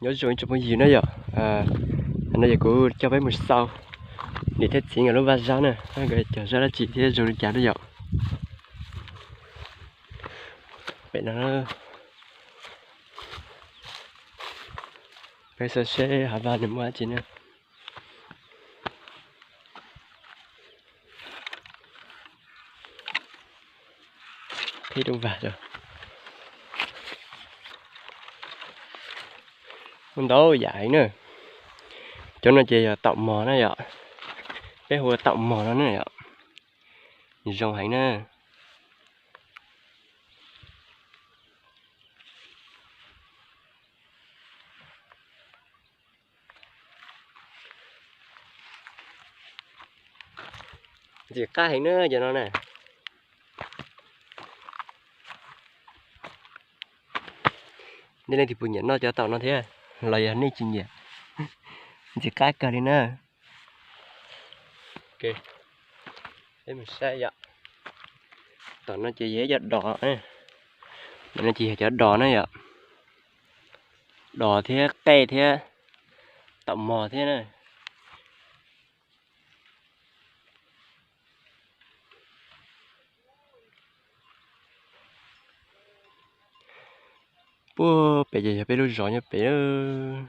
Nyob zoo ib tsoom phooj ywg na yom, no yog kuv coj peb mus xauj niam thiab txiv nkawd lub vaj zaub na, nkawd cog zaub dab tsi thiab zoo li cas na yom. Pem no peb xauj seb hav vaj nws muaj dab tsi na. Qhib lub vaj, muaj ntau yam heev na. Cov no ces yog taum mog na yom, peb hu ua taum mog no na yom, zoo heev na. Ntxim qab heev na cov no na. Nej leej twg puas nyiam noj cov taum no thiab los yog nej tsis nyiam? Ntxim qab kawg li na. Peb mus saib yom. Tom no ces yog cov dos, tom no ces yog cov dos na yom. Dos thiab qej thiab taum mog thiab na. Puag pem ces yog peb lub zos nyob pem.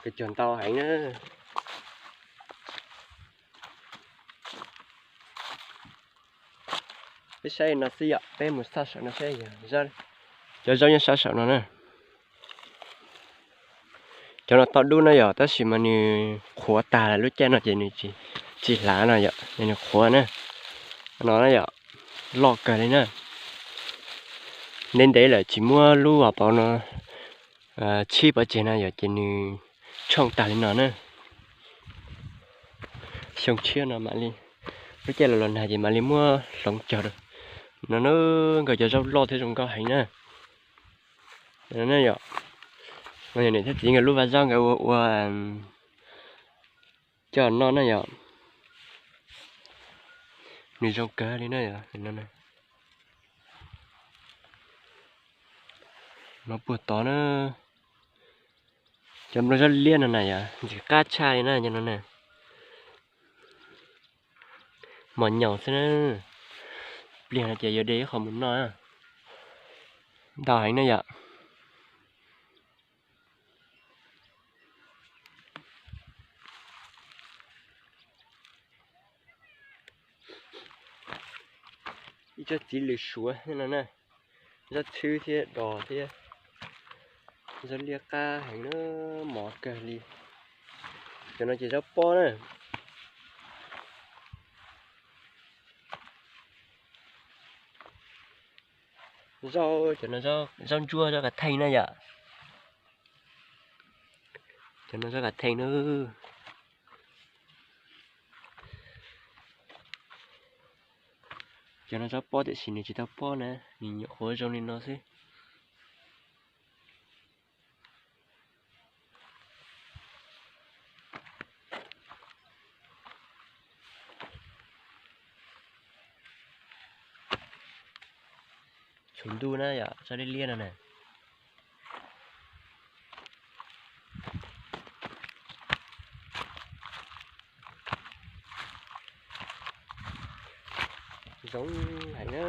Peb cog ntau heev na. Peb saib no xwb yom, peb mus sab saum no saib yog cov zaub nyob sab saum no na. Cov no toj dub na yom, tab sis mas nws qhuav tag lawm, lub caij no ces nws tsis hlav no yom, nws qhuav na. No na yom, loj kawg li na. Ntev ntev lawm tsis muab lub hauv paus no tshib pov tseg no yom, ces nws tshooj tag li no na. Xyoo tshiab no mam li, lub caij los los nag ces mam li muab hloov cog rau. No na, nkawd cov zaub loj thiab zoo nkauj heev na. No yog, no yog niam thiab txiv nkawd lub vaj zaub nkawd ua ua coj noj na yom. Nws zoo kawg li na yom. No puag tod na, cov nplooj zaub liab no na yom, ntxim qab tshaj li na cov no na. Mos nyoos xwb na. Pliag no ces yuav de ib qho mus noj. Ntau heev na yom. Ib tsob txiv lws suav no na, zaub txhwb thiab dos thiab. Zaub liab qab heev na, mos kawg li. Cov no ces zaub pob na. Zaub, cov no zaub ntsuab, zaub kav theej na yom. Cov no zaub kav theej na. Cov no zaub pob tiam sis nws tsis tau pob na, nws nyuam qhuav zoo li no xwb. Tsaus ntuj na yom, zaub liab liab no na. Zoo heev na.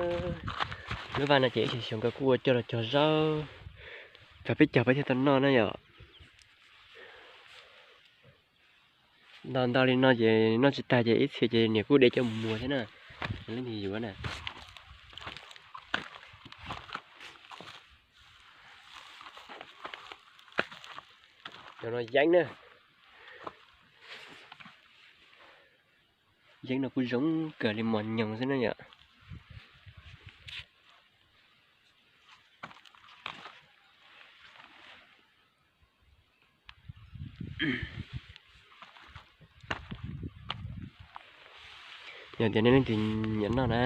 Lub vaj no ces ib xyoos nkawd kuj ua coj los cog zaub, txog peb cog peb thiaj tau noj na yom. Ntau ntau li no ces noj tsis tag ces ib txhia ces niam kuj de coj mus muag thiab na. Leej twg yuav na. Cov no yeeb na. Yeeb no kuj zoo kawg li, mos nyoos xwb na yom. Yog tias nej leej twg nyiam noj na,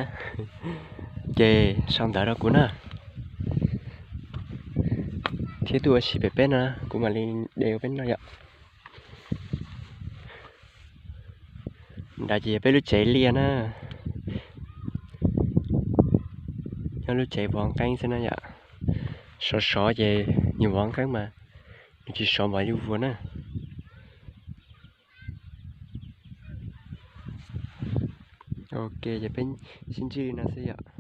ces sau ntawv rau kuv na. thiab tuaj ua si pem peb no, kuv mam li de ua peb noj yom. Nrad ces yog peb lub tsev liaj na, nyob lub tsev vov nqeeb xwb na yom. Sov sov ces nws vov nqeeb mas nws tsis sov npaum li vuas na. Ok, ces peb sib ntsib li no xwb yom.